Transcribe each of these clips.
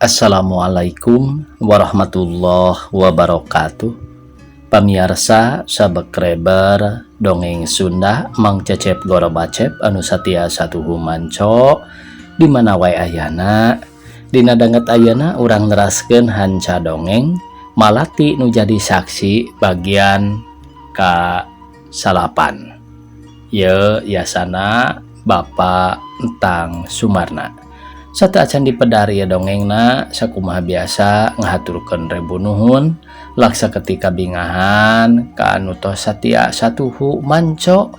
Assalamualaikum warahmatullahi wabarakatuh. Pamiarsa subscriber dongeng Sunda Mang Cecep Gorobacep anu satia satuhu manco di mana wae ayana. Dina danget ayana urang neraskeun hanca dongeng Malati nu jadi saksi bagian ka salapan. Ye yasana Bapak Entang Sumarna. Sateuacan dipedar ya dongengna sakumaha biasa ngahaturkeun rebu nuhun laksa ketika bingahan ka anu tos satia satuhu manco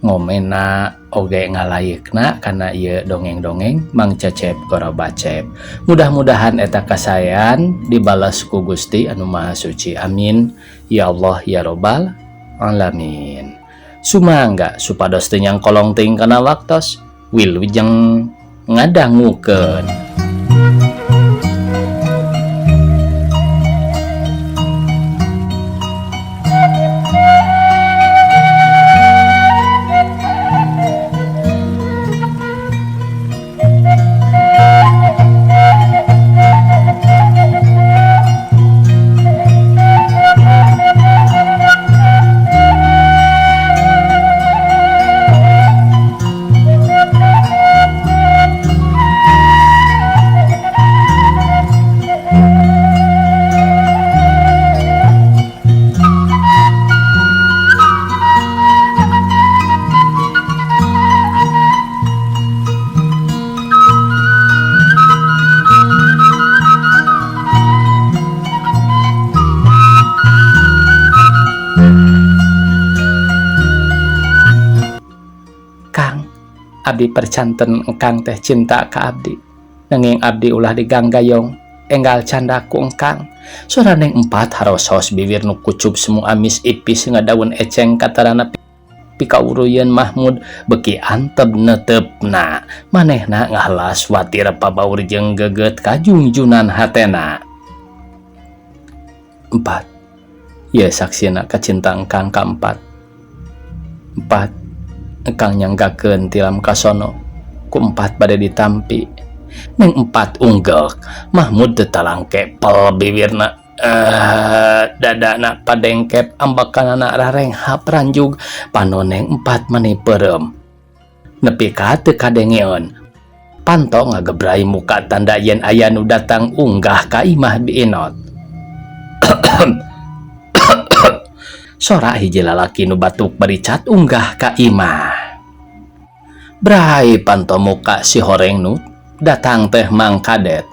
ngomena oge ngalayekna kana ieu dongeng-dongeng Mang Cecep Gorobacep. Mudah-mudahan eta kasaean dibalas ku Gusti anu Maha Suci. Amin ya Allah ya Robbal alamin. Sumangga supados teu nyangkolong teuing kana waktos wilujeng ngadangukeun. Kang, abdi percanten engkang teh cinta ka abdi. Nanging abdi ulah diganggayong, enggal candaku engkang. Sora neng empat harosos bibir nu kucup semu amis ipis ngadaun eceng katarana pikauruyeun Mahmud beki antep neutepna. Manehna ngahalas watir pabaur jeung geget kajungjunan hatena. Empat. Ye saksina kacinta engkang kaempat. Empat. Engkang nyanggakeun tilam kasono ku empat bade ditampi. Neng empat unggeuk Mahmud teu talangke pel bibirna. Dadana padengkep ambakanana rarenghap ranjug panon neng empat mani peureum. Nepi ka teu kadengeun. Panto ngagebrai muka tanda yen aya nu datang unggah ka imah biinot. Sora hiji lalaki nu batuk baricat unggah ka imah. Brai panto muka si horeng nu datang teh Mang Kadet.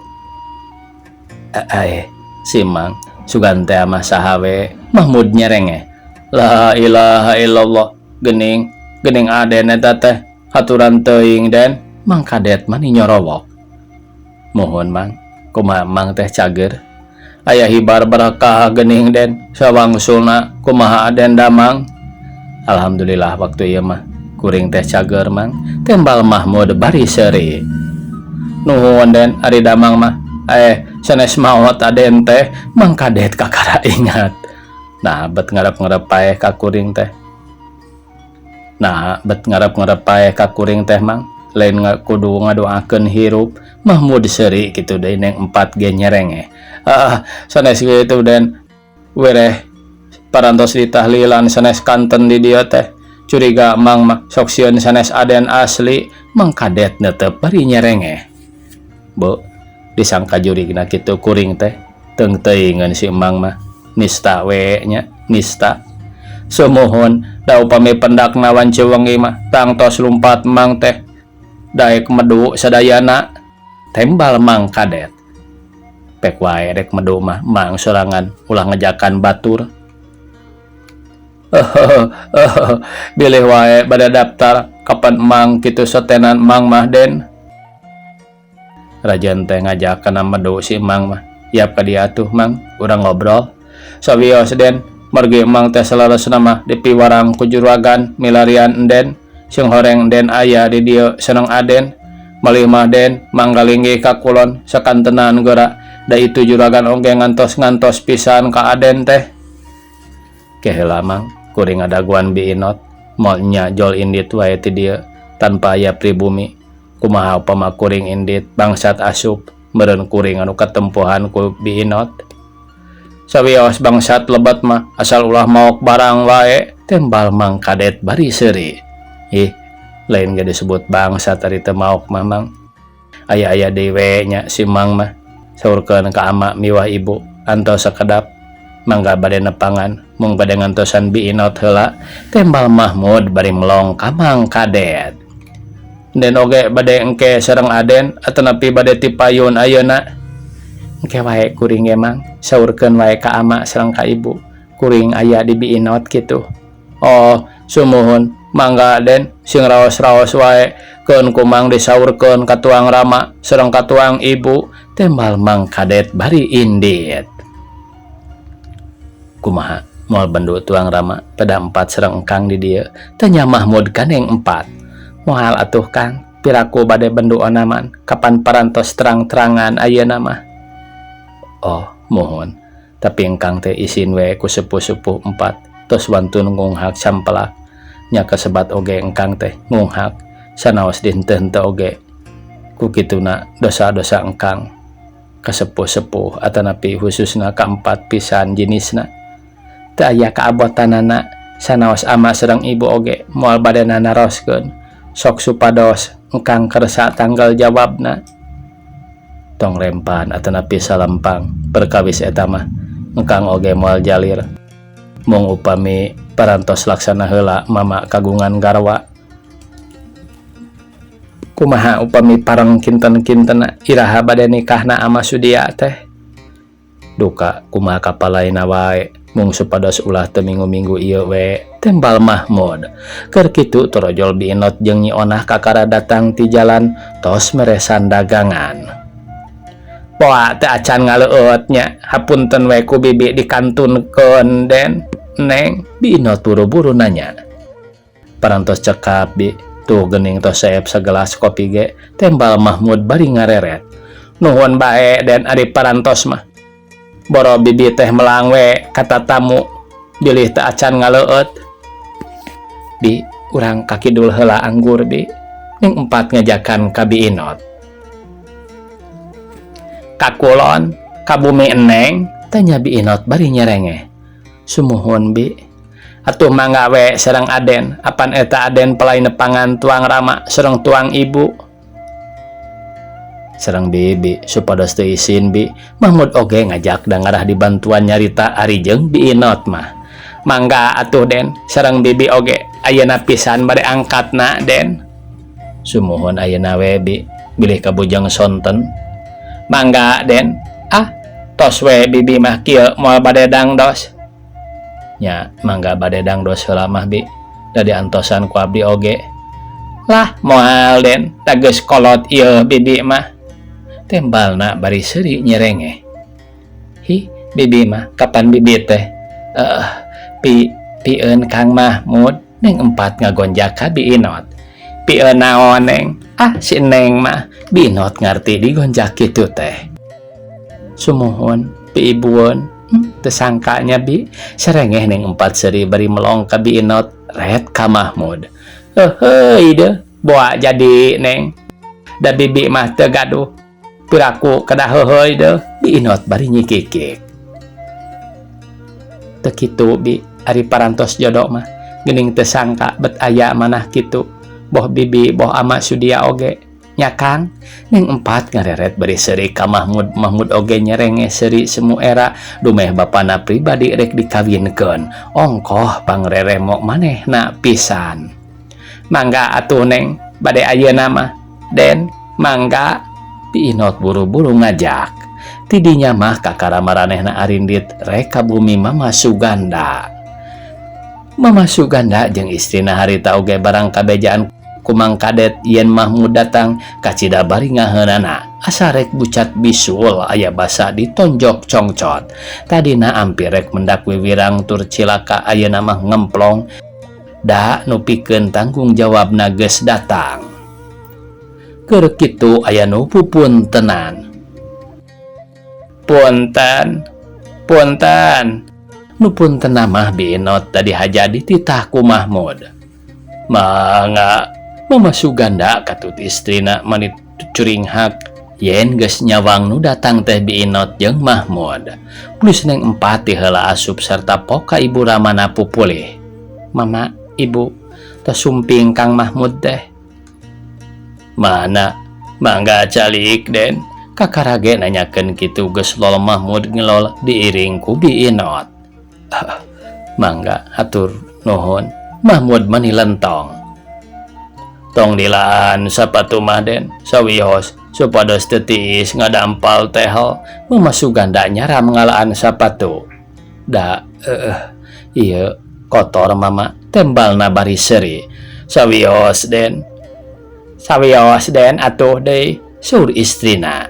Si Mang sugan teh mah saha we Mahmud nyerenge. La ilaha illallah gening gening aden eta teh haturan teuing den. Mang Kadet mani nyorowok. Mohon Mang, kumaha Mang teh cager? Aya hibar barakah gening den sawangsulna kumaha aden damang. Alhamdulillah waktu ieu mah kuring teh cager Mang. Tembal Mahmud bari seuri. Nuhun den ari damang mah. Sanes maot aden teh. Mang Kadet kakara ingat. Nah bet ngarep-ngarep paeh ka kuring teh. Nah bet ngarep-ngarep paeh ka kuring teh Mang. Lain kudu ngadoakeun hirup. Mahmud seuri kitu deui neng empat ge nyerenge. Sanes kitu den wereh parantos ditahlilan sanes kanten di dieu teh. Curiga Mang mah sok sieun sanes aden asli. Mang Kadet neuteup bari nyerenge. Bu, disangka jurigna kitu kuring teh teung teuingeun si Mang mah nista we nya nista. Sumuhun da upami pendakna wanci wengi mah tangtos lumpat Mang teh daek medu sadayana. Tembal Mang Kadet. Pek wae rek medu mah Mang sorangan ulah ngejakan batur. Bilih wae bada daftar kapan Mang kitu sotenan Mang mah den. Rajan teh ngajak kana medu si Mang mah. Yap ka dieu atuh Mang, urang ngobrol. Sawios den, margi Mang teh saleresna mah dipiwarang ku juragan milarian enden. Sing horeng den aya di dieu seneng aden. Malih mah den, Mang galinggih ka kulon sakantenan geura. Da itu juragan oge ngantos-ngantos pisan ka aden teh. Keheula Mang, kuring ngadaguan biinot. Moal nya jol indit wae ti dieu tanpa aya pribumi. Kumaha upama kuring indit bangsat asup. Meureun kuring anu katempuhan ku Bi Inot. Sawios bangsat lebet mah asal ulah maok barang wae, tembal Mang Kadet bari seuri. Ih, lain ge disebut bangsat ari teu maok mah, Mang. Aya-aya deui we nya si Mang mah. Saurkeun ka ama miwah ibu antos sakedap mangga bade nepangan mung bade ngantosan Bi Inot heula, tembal Mahmud bari melong ka Mang Kadet. Den oge bade engke sareng Aden atanapi bade ti payun ayeuna? Engke wae kuring ge, Mang, saurkeun wae ka ama sareng ka ibu kuring aya di Bi Inot kitu. Oh, sumuhun, mangga Den, sing raos-raos wae, keun ku Mang disaurkeun ka tuang rama sareng ka tuang ibu, tembal Mang Kadet bari indit. Kumaha moal bendu tuang rama pada empat sareng engkang di dieu? Tanya Mahmud ka Neng Empat. Moal atuh, Kang, piraku bade bendu onaman, kapan parantos terang-terangan ayeuna mah. Oh, muhun, tapi engkang teh isin we ku sepuh-sepuh empat tos wantun ngunghak sampelak nya, kasebat oge engkang teh ngunghak sanaos dinten teu oge. Ku kituna dosa-dosa engkang ka sepuh-sepuh atanapi khususna ka empat pisan jenisna teu aya kaabotanana, sanaos ama sareng ibu oge moal bade naroskeun, sok supados engkang kersa tanggal jawabna. Tong rempan atanapi salempang perkawis eta mah, engkang oge moal jalir mung upami parantos laksana heula mama kagungan garwa. Kumaha upami pareng kinten-kintena, iraha bade nikahna ama Sudia teh? Duka kumaha kapalaina wae, mung supados ulah teu minggu-minggu ieu we, tembal Mahmud. Keur kitu torojol Bi Inot jeung Nyi Onah kakara datang ti jalan tos meresan dagangan. Poa teu acan ngaleueut nya, hapunten we ku bibi dikantunkeun, Den, Neng? Bi Inot buru-buru nanya. Parantos cekap, Bi, tuh geuning tos seep sagelas kopi ge, tembal Mahmud bari ngareret. Nuhun bae, Den, ari parantos mah. Boro bibi teh melang we kata tamu bilih teu acan ngaleueut. Bi, urang ka kidul heula anggur, Bi? Ning Empat ngajakan ka Bi Inot. Ka kulon, ka bumi Eneng? Tanya Bi Inot bari nyerengeh. Sumuhun, Bi. Atuh mangga we sareng Aden, apan eta Aden pelai nepangan tuang rama sareng tuang ibu. Sareng bibi supados teu isin, Bi. Mahmud oge ngajak da ngarah dibantuan nyarita ari jeung Bi Inot mah. Mangga atuh, Den, sareng bibi oge ayeuna pisan bade angkatna, Den? Sumuhun, ayeuna we, Bi, bilih kabujeng sonten. Mangga, Den. Ah, tos we bibi mah kieu, moal bade dangdos. Nya, mangga bade dangdos heula mah, Bi, da diantosan ku abdi oge. Lah, moal, Den, da geus kolot ieu bibi mah, tembalna bari seuri nyerengeh. Hi, bibi mah kapan bibi teh pi pieun Kang Mahmud? Neng Empat ngagonjak ka Bi Inot. Pieun naon, Neng? Ah, si Neng mah. Bi Inot ngarti digonjak kitu teh. Sumuhun, piibueun. Teu sangkanya, Bi, serengeh Neng Empat seuri bari melong ka Bi Inot ret ka Mahmud. Heuheuy deuh, boa jadi, Neng, da bibi mah teu gaduh piraku kedah heuheuy deuh. Bi Inot bari nyikikik. Teu kitu, Bi, ari parantos jodoh mah geuning teu sangka bet aya manah kitu, boh bibi boh ama Sudia oge nya, Kang? Neng Empat ngareret bari seuri ka Mahmud. Mahmud oge nyerenge seuri semu era dumeh bapana pribadi rek dikawinkeun, ongkoh pangreremo manehna pisan. Mangga atuh, Neng, bade ayeuna mah, Den, mangga. Bi Inot buru-buru ngajak. Tidinya mah kakara maranehna arindit rek ka bumi Mama Suganda. Mama Suganda jeung istrina harita oge barang kabejaan ku Mang Kadet yen Mahmud datang, kacida bari ngaheunana asa rek bucat bisul aya basa ditonjok congcot. Tadina ampir rek mendak wiwirang tur cilaka, ayeuna mah ngemplong da nu pikeun tanggung jawabna geus datang. Keur kitu aya nu pupuntenan. Punten, punten. Nu punten mah Bi Inot, tadi haja dititah ku Mahmud. Mangga, Mama Suganda katut istrina manit curinghak. Yen geus nyawang nu datang teh Bi Inot jeung Mahmud. Plus Neng Empat ti heula asup serta poka Ibu Ramana pupulih. Mama, Ibu, tos sumping Kang Mahmud teh. Mana? Mangga calik, Den. Kakara ge nanyakeun kitu geus lol Mahmud ngelol diiring ku Bi Inot. Mangga hatur nuhun. Mahmud mani lentong. Tong dilaan sapatu mah, Den, sawios supados teu tiis ngadampal tehel. Mama Suganda nyaram ngalaan sapatu. Da ieu kotor, Mama, tembalna bari seuri. Sawios, Den. Sawios, Den, atuh deui, saur istrina.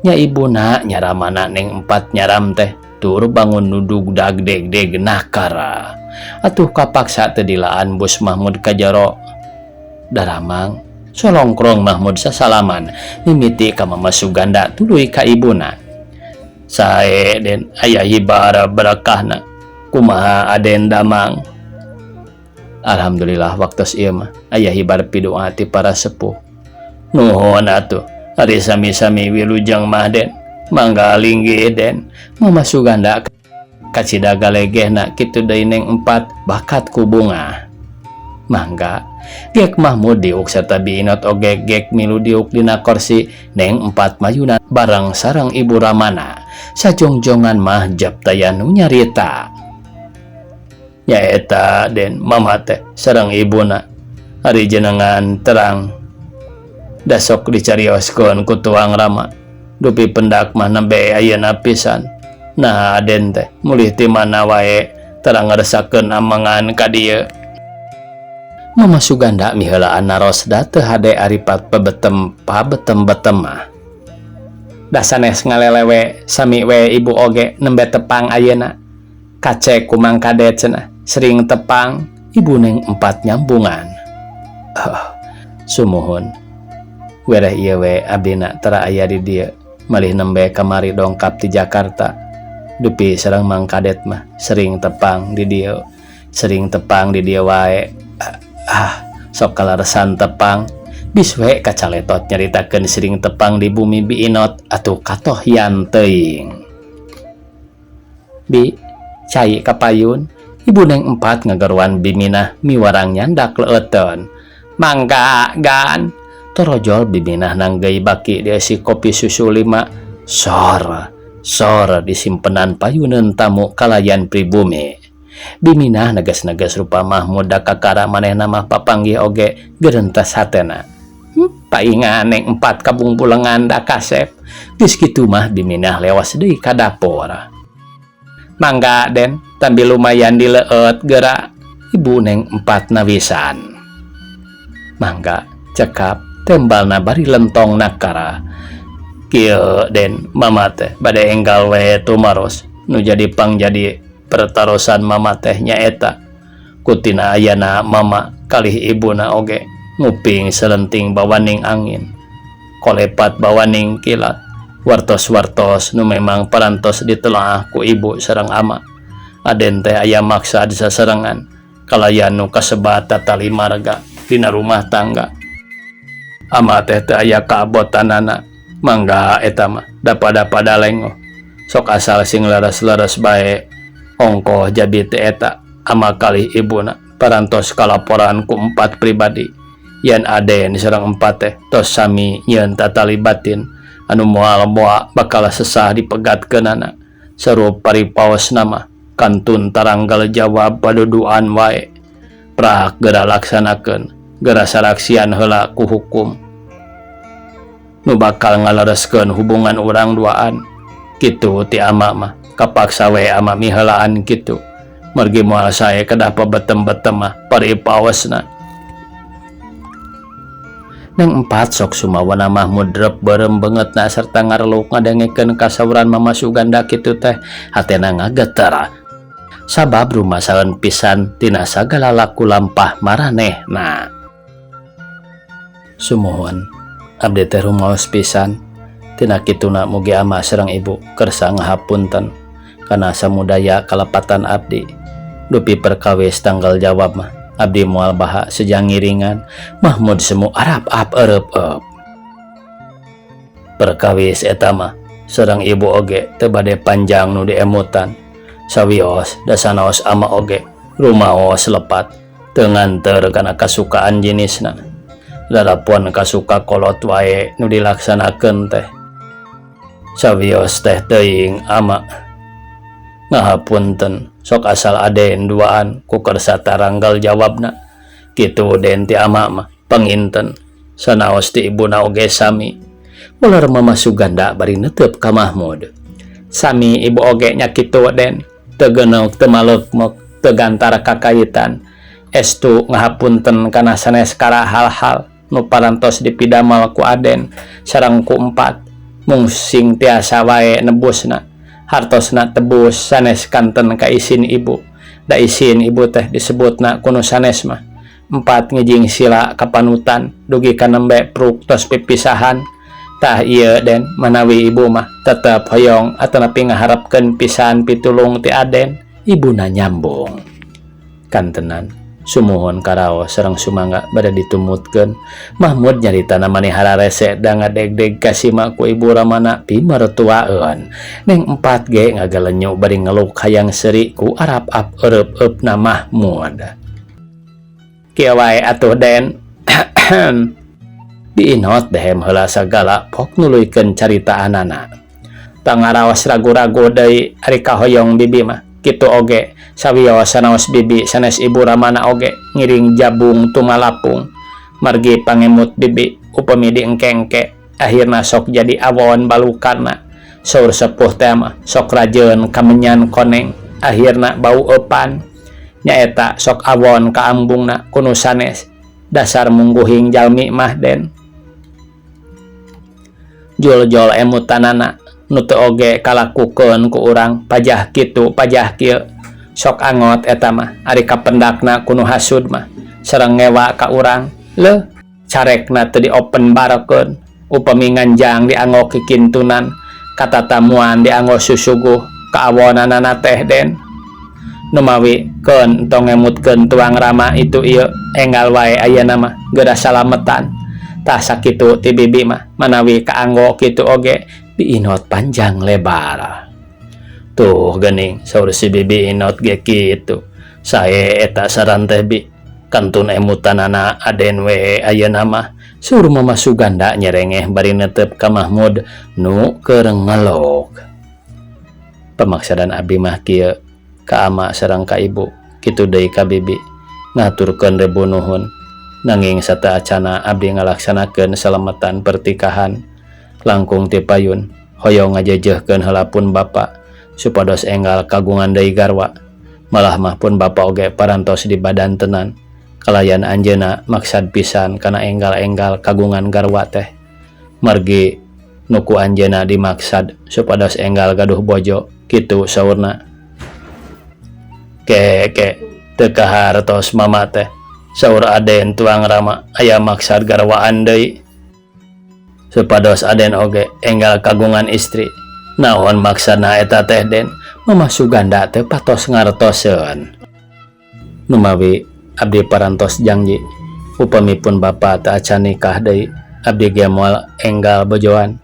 Nya ibuna nyaramana Neng Empat nyaram teh tur bangun nudug dag deg deg nakara. Atuh kapaksa teu dilaan bus Mahmud ka jero. Daramang solongkrong Mahmud sasalaman mimiti ka Mama Suganda tuluy ka ibuna. Sae, Den, aya hibar berakahna. Kumaha Aden damang? Alhamdulillah waktos ieu mah aya hibar pidoa ti para sepuh. Nuhun atuh, ari sami-sami wilujeng mah, Den. Mangga linggih, Den. Mama Suganda kacida galegehna kitu deui Neng Empat bakat ku bungah. Mangga. Gek Mahmud diuk serta Bi Inot oge gek milu diuk dina korsi. Neng Empat mayuna bareng sareng Ibu Ramana. Sajongjongan mah jap taya nu nyarita. Nyaeta, Den, Mama teh sareng ibuna. Ari jenengan terang da sok dicarioskeun ku tuang Rama. Dupi pendak mah nembe ayeuna pisan. Nah, Aden teh mulih ti mana wae terang ngaresakeun amangan ka dieu. Mama Suganda miheulaan naros da teu hade aripat bebetem pabetem-betem mah. Da sanes ngalelewe sami we ibu oge nembe tepang ayeuna. Kacek ku Mang Kadet cenah sering tepang, Ibu Neng Empat nyambungan. Oh, sumuhun. Wereh ieu we abdina tara aya di dieu malih nembe kamari dongkap ti Jakarta. Dupi sareng Mang Kadet mah sering tepang di dieu. Sering tepang di dieu wae. Ah, sok kalaresan tepang. Bis we kacaletot nyaritakeun sering tepang di bumi Bi Inot atuh katohyan teuing. Bi, cai kapayun. Ibu Neng Empat ngageruan Biminah miwarang nyandak leueteun. Mangga, Gan. Torojol Biminah nanggei baki diisi kopi susu 5. Sor, sor disimpenan payuneun tamu kalayan pribumi. Biminah negas-negas rupa Mahmud da kakara manehna mah papanggih oge gerentas hatena. Paingan Neng Empat kabungbulengan da kasep. Geus kitu mah Biminah lewas deui ka dapur. Mangga, Den, tambi lumayan dileueut geura. Ibu Neng Empat nawisan. Mangga, cekap tembalna bari lentong nakara. Kieu, Den, Mama teh bade enggal we tumaros nu jadi pang jadi pertarosan Mama teh nyaeta kutina ayana Mama kalih ibuna oge nguping selenting bawaning angin kolepat bawaning kilat wartos-wartos nu memang parantos ditelaah ku ibu sareng ama. Aden teh aya maksa disasarengan kalayan nu kasebat tatali marga dina rumah tangga. Ama teh teu aya kaabotanana, mangga eta mah dapada-pada lengoh sok asal sing leres-leres bae ongkoh jadi teh eta ama kalih ibuna parantos kalaporan ku Empat pribadi yen Aden sareng Empat teh tos sami nyieun tatali batin anu moal moa bakal sesah dipegatkeunana. Seru paripaos nama kantun taranggal jawab paduduan wae prak geura laksanakeun geura saraksian heula ku hukum nu bakal ngalereskeun hubungan urang duaan kitu ti ama mah. Kapaksa we ama miheulaan kitu margi moal sae kedah pabetem-betem mah paripaosna. Neng Empat sok sumawana Mahmud rep beureum beungeutna serta ngareluk ngadengekeun kasauran Mama Suganda kitu teh hatena ngageter sabab rumasaeun pisan tina sagala laku lampah maranehna. Sumuhun, abdi teh rumaos pisan tina kituna mugi ama sareng ibu kersa ngahapunten kana samudaya kalepatan abdi. Dupi perkawis tanggal jawab mah abdi moal baha sejang ngiringan. Mahmud semu arap ap erep ep. Perkawis eta mah sareng ibu oge teu bade panjang nu diemutan. Sawios da sanaos ama oge rumaos lepat teu nganteur kana kasukaan jinisna. Lalapon kasuka kolot wae nu dilaksanakeun teh. Sawios teh teuing ama ngahapunten sok asal aden duaan ku kersa taranggal jawabna. Kitu den ti ama mah panginten sanaos ti ibuna oge sami. Ular Mama Suganda bari netep ka Mahmud. Sami ibu oge nya kitu den, teu geneuk teu maleukmeuk, teu gantar kakaitan. Estu ngahapunten kana sanes kara hal-hal nu parantos dipidamel ku Aden sareng ku empat. Mung sing tiasa wae nebusna. Hartosna tebus sanes kanten ka isin ibu. Da isin ibu teh disebutna ku nu sanes mah. Empat ngijing sila kapanutan dugi ka nembe pruk tos pipisahan. Tah ieu den manawi ibu mah tetep hoyong atanapi ngaharepkeun pisan pitulung ti Aden, ibuna nyambung. Kantenan sumuhun karaos sareng sumangga bade ditumutkeun. Mahmud nyaritana mani hararese da ngadegdeg kasima ku ibu ramana pimertuaeun. Neng empat ge ngagalenyu bari ngeluk hayang seuri ku arap-ap eureup-eupna Mahmud. Kieu wae atuh den. Diinot dehem heula sagala pok nuluykeun caritaanana. Pangaraos ragu-ragu deui ari kahoyong bibi mah. Kitu oge sawios sanaos bibi sanes ibu ramana oge ngiring jabung tumalapung. Margi pangemut bibi upami diengke-engke akhirna sok jadi awon balukarna. Saur sepuh teh mah sok rajeun kamenyan koneng akhirna bau eupan. Nyaeta sok awon ka ambungna ku nu sanes. Dasar mungguhing jalmi mah den. Jol-jol emutanana nu teu oge kalakukeun ku urang pajah kitu pajah kieu. Sok angot eta mah ari kapendakna ku nu hasud mah sareng ngewa ka urang. Leuh carekna teu diopenbarkeun upami nganjang dianggo kikintunan katatamuan dianggo susuguh kaawonanana teh den. Numawi keun entong ngemutkeun tuang rama itu ieu enggal wae ayeuna mah geura salametan. Tah sakitu ti bibi mah manawi kaanggo kitu oge diinot panjang lebar. Tuh geuning saur si bibi inot ge kitu. Sae eta saran teh bi kantun emutanana Aden we ayeuna mah. Saur Mama Suganda nyerengeh bari netep ka Mahmud nu keur ngelok. Pamaksadan abdi mah kieu ka ama sareng ka ibu kitu deui ka bibi ngaturkeun rebu nuhun. Nanging sataacana abdi ngalaksanakeun salemetan pertikahan langkung ti payun hoyong ngajejehkeun heula pun bapa supados enggal kagungan deui garwa. Malah mah pun bapa oge parantos di badan tenan kalayan anjeunna maksad pisan kana enggal-enggal kagungan garwa teh. Margi nu ku anjeunna dimaksad supados enggal gaduh bojo kitu saurna. Ke ke teu kahartos mama teh saur Aden tuang rama aya maksad garwaan deui. Supados Aden oge enggal kagungan istri. Naon maksana eta teh den? Mama Suganda teh patos ngartoseun. Numawi abdi parantos janji upami pun bapa teu acan nikah deui abdi ge moal enggal bojoan.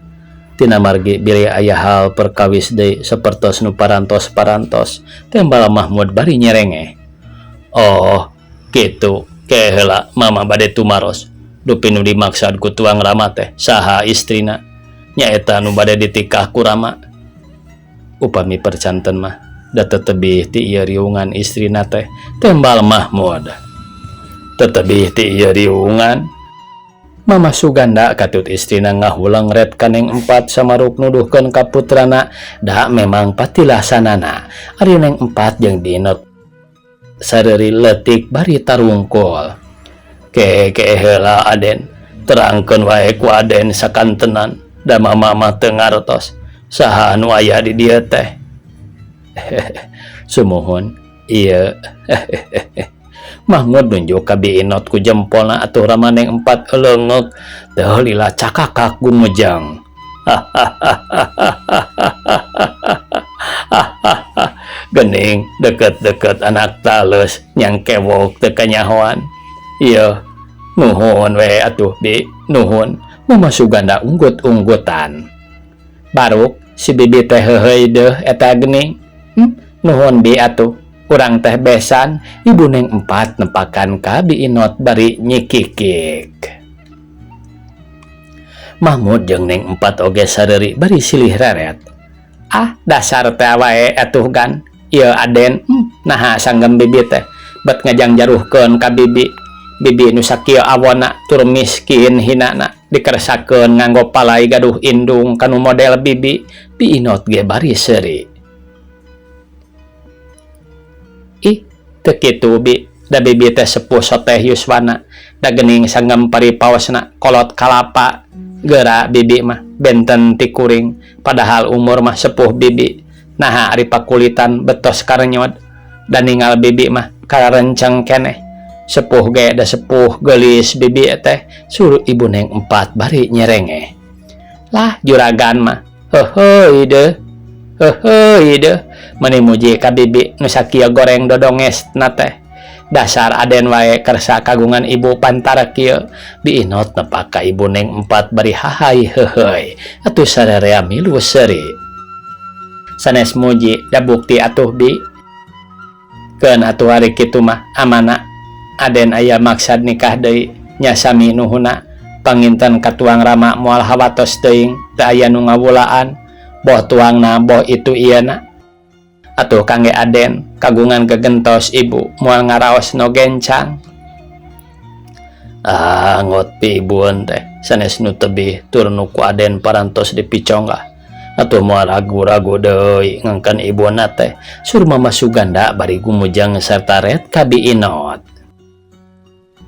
Tina margi bilih aya hal perkawis deui sapertos nu parantos-parantos tembal Mahmud bari nyerengeh. Oh, kitu ke heula mama bade tumaros. Dupi nu dimaksad ku tuang rama teh saha istrina? Nyaeta nu bade ditikah ku rama. Upami percanten mah da tetebih ti ieu riungan istrina teh tembal Mahmud. Tetebih ti ieu riungan. Mama Suganda katut istrina ngahuleng ret kaneng empat samaruk nuduhkeun ka putrana da memang patilasanana. Ari neng empat jeung dinot sareuri leutik bari tarungkul. Ke ke heula Aden terangkeun wae ku Aden sakantenan da mama mah teu ngartos saha anu aya di dieu teh. Sumuhun ieu. Mahmud nunjuk ka Bi Inot ku jempolna atuh ramaneng empat leungek teu lila cakakak gumejang. Gening deket-deket anak tales nyang kewok teu kanyahoan. Ieu nuhun we atuh Bi, nuhun. Mama Suganda unggut-unggutan. Baruk si bibi teh heuheuy deuh eta geuning. Nuhun bi atuh. Urang teh besan, ibu neng empat nepakan ka Bi Inot bari nyikikik. Mahmud jeung neng empat oge sareuri bari silih reret. Ah, dasar teh wae atuh gan. Ieu Aden, naha sanggem bibi teh bet ngajangjaruhkeun ka bibi. Bibi nu sakieu awonna tur miskin hinana dikersakeun nganggo palai gaduh indung kanu model bibi. Bi Inot ge bari seuri. Ih, teu kitu bi, da bibi teh sepuh soteh yuswana, da geuning sanggem paripaosna kolot kalapa. Geura bibi mah benten ti kuring, padahal umur mah sepuh bibi. Naha ari pakulitan betos karenyod, da ningal bibi mah kararenceng keneh. Sepuh ge da sepuh geulis bibi teh, suruh ibu neng empat bari nyerengeh. Lah juragan mah, heuheuy deuh. Heuheuy deuh, meuni muji ka bibi nu sakieu goreng dodongesna teh. Dasar Aden wae kersa kagungan ibu pantara kieu. Bi Inot nepak ka ibu neng empat bari hahai heuheuy. Atuh sararea milu seuri. Sanes muji da bukti atuh bi. Keun atuh ari kitu mah amana Aden aya maksad nikah deui nya sami nuhuna. Panginten ka tuang rama moal hawatos teuing teu aya nu ngawulaan. Boh tuangna boh itu ieuna. Atuh kangge Aden kagungan gegentos ibu moal ngaraos no gencang. Ah, ngot pi ibueun teh sanes nu tebih tur nu ku Aden parantos dipiconggah. Atuh moal ragu-ragu deui ngangkeun ibuna teh. Sur Mama Suganda bari gumujeng sarta ret ka Bi Inot.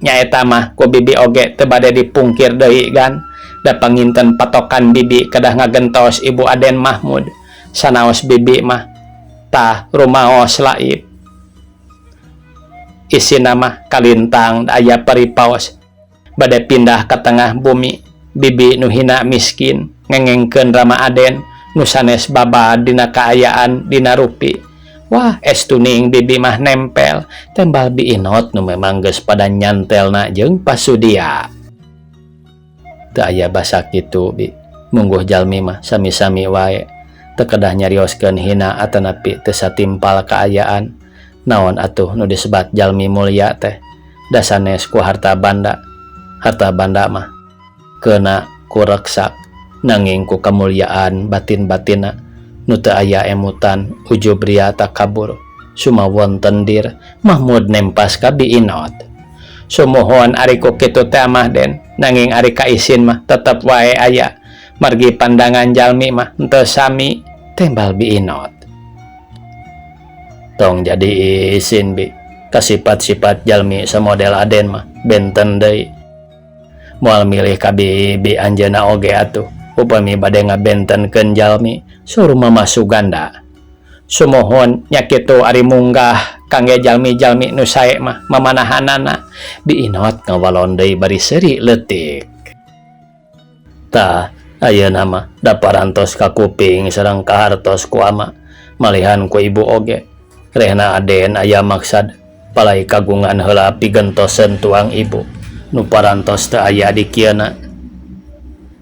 Nyaeta mah ku bibi oge teu bade dipungkir deui gan. Da panginten patokan bibi kedah ngagentos ibu Aden Mahmud. Sanaos bibi mah tah rumaos laib. Isina mah kalintang aya paripaos. Bade pindah ka tengah bumi. Bibi nu hina miskin ngengengkeun Rama Aden nu sanes babad dina kaayaan dina rupi. Wah, estuning bibi mah nempel tembal Bi Inot nu memang geus pada nyantelna jeung pasudia. Teu aya basa kitu bi, mungguh jalmi mah sami-sami wae. Teu kedah nyarioskeun hina atanapi teu satimpal kaayaan. Naon atuh nu disebat jalmi mulya teh? Da sanes ku harta banda. Harta banda mah keuna ku reksak nanging ku kamulyaan batin-batina nu teu aya emutan ujub ria takabur sumawon tendir. Mahmud nempas ka Bi Inot. Sumuhun ari ku kitu teh mah Den, nanging ari kaisin mah tetep wae aya. Margi pandangan jalmi mah henteu sami, tembal Bi Inot. Tong jadi isin bi, kasifat-sifat jalmi samodel Aden mah benten deui. Moal milih ka bibi anjeunna oge atuh upami bade ngabentenkeun jalmi, suruh Mama Suganda. Sumuhun nya kitu ari munggah kangge jalmi-jalmi nu sae mah mamanahanana. Bi Inot ngawalon deui bari seuri leutik. Tah ayeuna mah da parantos ka kuping sareng kahartos ku ama malihan ku ibu oge. Rehna Aden aya maksad palai kagungan heula pigentoseun tuang ibu nu parantos teu aya di kieuna.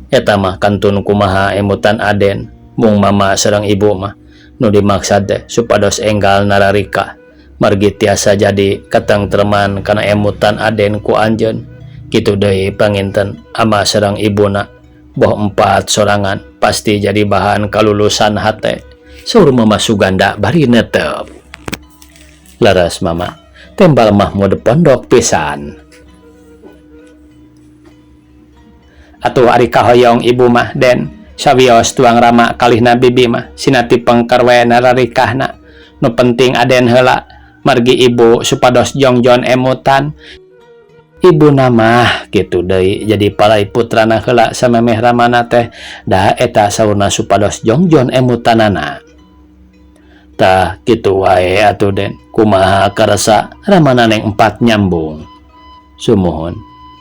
Eta mah kantun kumaha emutan Aden mung mama sareng ibu mah nu dimaksad teh supados enggal nararika margi tiasa jadi katengtreman kana emutan Aden ku anjeun. Kitu deui panginten ama sareng ibuna boh empat sorangan pasti jadi bahan kalulusan hate. Saur Mama Suganda bari netep. Leres mama, tembal Mahmud pondok pisan. Atuh ari kahoyong ibu mah Den, sawios tuang rama kalihna bibi mah sinati pengker we nararikahna. Nu penting Aden heula, margi ibu supados jongjon emutan. Ibu mah kitu deui jadi palai putrana heula samemeh ramana teh, da eta saurna supados jongjon emutanana. Tah kitu wae atuh Den, kumaha karasa ramana neng empat nyambung. Sumuhun,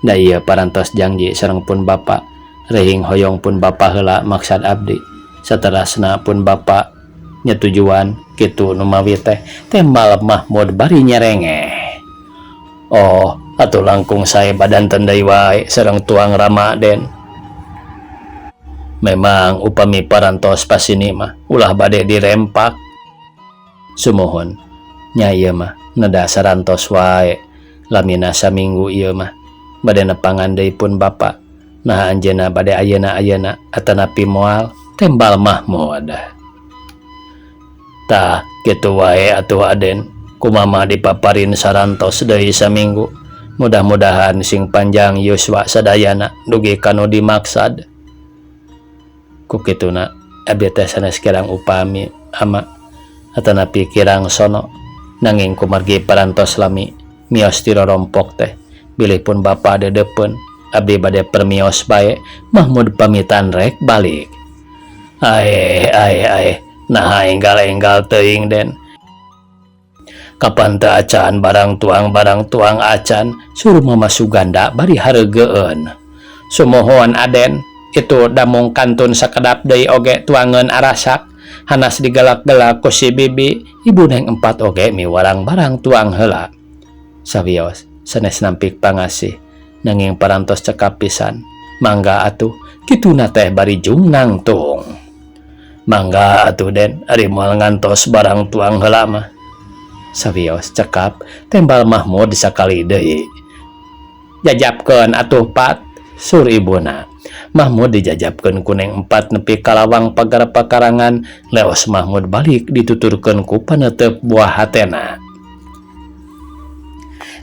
da ieu parantos janji sareng pun bapa, rehing hoyong pun bapa heula maksad abdi. Saterasna pun bapa nyetujuan kitu nu mawi teh, tembal Mahmud bari nyerengeh. Oh, atuh langkung sae badan teu deui wae sareng tuang rama Den. Memang upami parantos pasini mah ulah bade dirempak. Sumuhun nya ieu mah neda sarantos wae lamina saminggu ieu mah bade nepangan deui pun bapa. Nah anjeunna bade ayeuna-ayeuna atanapi moal tembal Mahmud. Tah kitu wae atuh Aden kumama dipaparin sarantos deui saminggu. Mudah-mudahan sing panjang yuswa sadayana dugi ka nu dimaksad. Ku kituna abdi teh sanes kirang upami ama atanapi kirang sono nanging kumargi parantos lami mios ti rorompok teh bilih pun bapa dedepeun abdi bade permios bae Mahmud pamitan rek balik. Aeh aeh aeh naha enggal-enggal teuing Den. Kapan teu acan barang tuang barang tuang acan suruh Mama Suganda bari hareugeun. Sumuhun Aden itu damung kantun sakedap deui oge tuangeun arasak hanas digelak-gelak ku si bibi ibu neng empat oge miwarang barang tuang heula. Sawios sanes nampik pangasih nanging parantos cekap pisan mangga atuh kituna teh bari jung nangtung. Mangga atuh Den ari moal ngantos barang tuang heula mah. Sawios cekap tembal Mahmud sakali deui. Jajapkeun atuh Pat sur ibuna. Mahmud dijajapkeun ku neng empat nepi ka lawang pagar pakarangan leos Mahmud balik dituturkeun ku panetep buah hatena.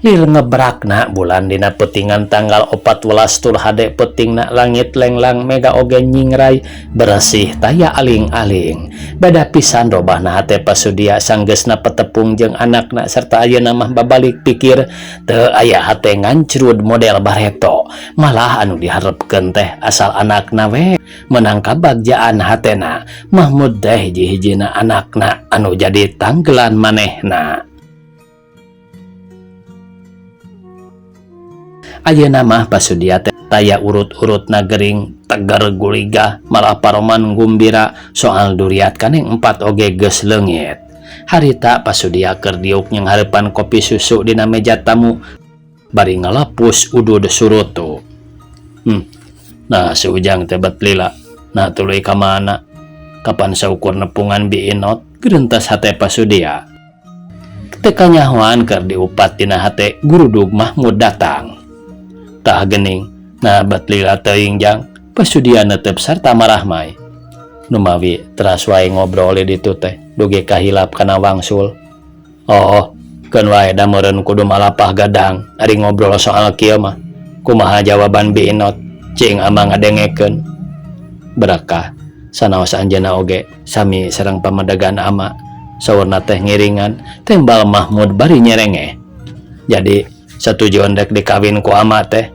Lir ngebrakna bulan dina peutingan tanggal 14 tur hade peutingna langit lenglang mega oge nyingrai beresih taya aling-aling. Beda pisan robahna hate pasudia sanggeusna petepung jeung anakna serta ayeuna mah babalik pikir teu aya hate ngancrud model bareto. Malah anu diharepkeun teh asal anakna we menang kabagjaan hatena. Mahmud teh hiji-hijina anakna anu jadi tanggelan manehna. Ayeuna mah pasudia teh taya urut-urut nagering tegar guligah malah paroman gumbira soal duriat kaneng empat oge geus leungit. Harita pasudia keur diuk nyanghareupan kopi susu dina meja tamu bari ngalapus udud surutu. Nah si Ujang teh bet lila. Nah tuluy ka mana? Kapan saukur nepungan biinot gerentas hate pasudia. Teu kanyahoan keur diupat dina hate gurudug Mahmud datang. Tah gening, nah bet lila teuing jang, pasudia netep sarta marahmai. Numawi teras wae ngobrol di ditu teh, dugi kahilap kana wangsul. Oh, keun wae da meureun kudu malapah gadang, ari ngobrol soal kieu mah. Kumaha jawaban biinot, cing amang ngadengekeun. Berakah, sanaos anjeunna oge sami sareng pamadegan ama, saurna teh ngiringan, tembal Mahmud bari nyerengeh. Jadi satujuan rek dikawin ku ama teh.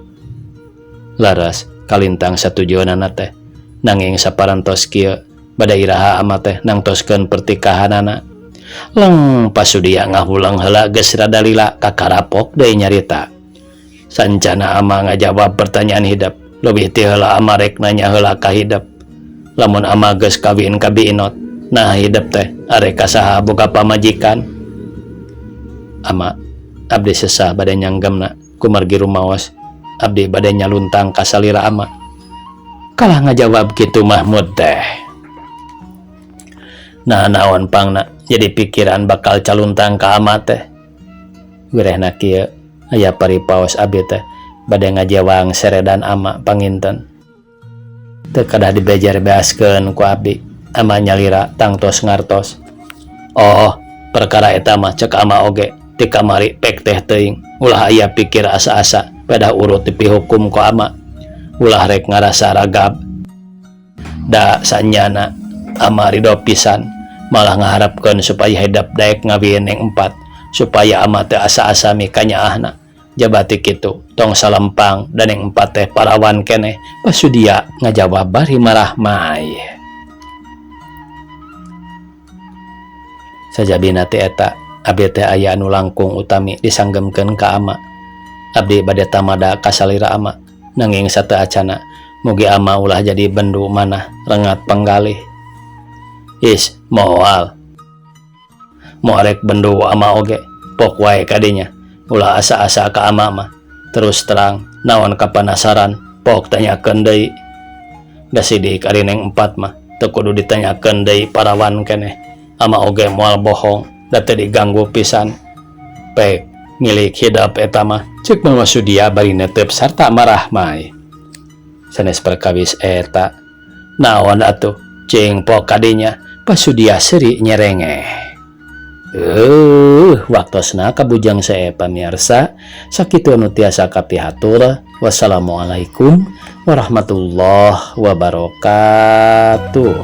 Laras kalintang satujuanana teh. Nanging saparantos kieu bada iraha ama teh nangtoskeun pertikahanana. Leng pasudia ngahulang heula geus rada lila kakarapok deui nyarita. Sancana ama ngajawab pertanyaan hidep, leuwih ti heula ama rek nanya heula ka hidep. Lamun ama geus kawin ka biinot, nah hidep teh arek ka saha boga pamajikan. Ama abdi sesah bade nyanggemna kumargi rumaos abdi bade nyaluntang ka salira ama. Kalah ngajawab kitu Mahmud teh. Nah naon pangna jadi pikiran bakal caluntang ka ama teh. Wirehna kieu aya paripaos abdi teh bade ngajewang seredan ama panginten. Teu kadah dibejer-beaskeun ku abdi ama nyalira tangtos ngartos. Oh, perkara eta mah cek ama oge ti kamari pek teh teuing ulah aya pikir asa-asa pedah urut dipihukum ku ama ulah rek ngarasa ragab da sanyana ama ridho pisan malah ngaharapkeun supaya hidep daek ngawin neng empat supaya ama teh asa-asa mikanyaahna jabati kitu tong salempang dan neng empat teh parawan keneh pasudia ngajawab bari marahmai. Sajabina teh eta abdi teh aya anu langkung utami disanggemkeun ka ama. Abdi bade tamada ka salira ama nanging sateu acana mugi ama ulah jadi bendu manah rengat penggalih. Is moal moarek bendu ama oge pok wae kadinya ulah asa-asa ka ama mah. Terus terang naon kapanasaran pok tanyakeun deui. Da sidik ari neng empat mah teu kudu ditanyakeun deui parawan keneh. Ama oge moal bohong da teu diganggu pisan. Pek milik hidep eta mah ceuk Mama Sudia bari netep sarta marahmai. Sanes perkawis eta. Naon atuh cing pok kadinya Pak Sudia seuri nyerengeh. Waktosna kabujang sae pamiarsa sakitu anu tiasa kapihatur wassalamualaikum warahmatullahi wabarakatuh.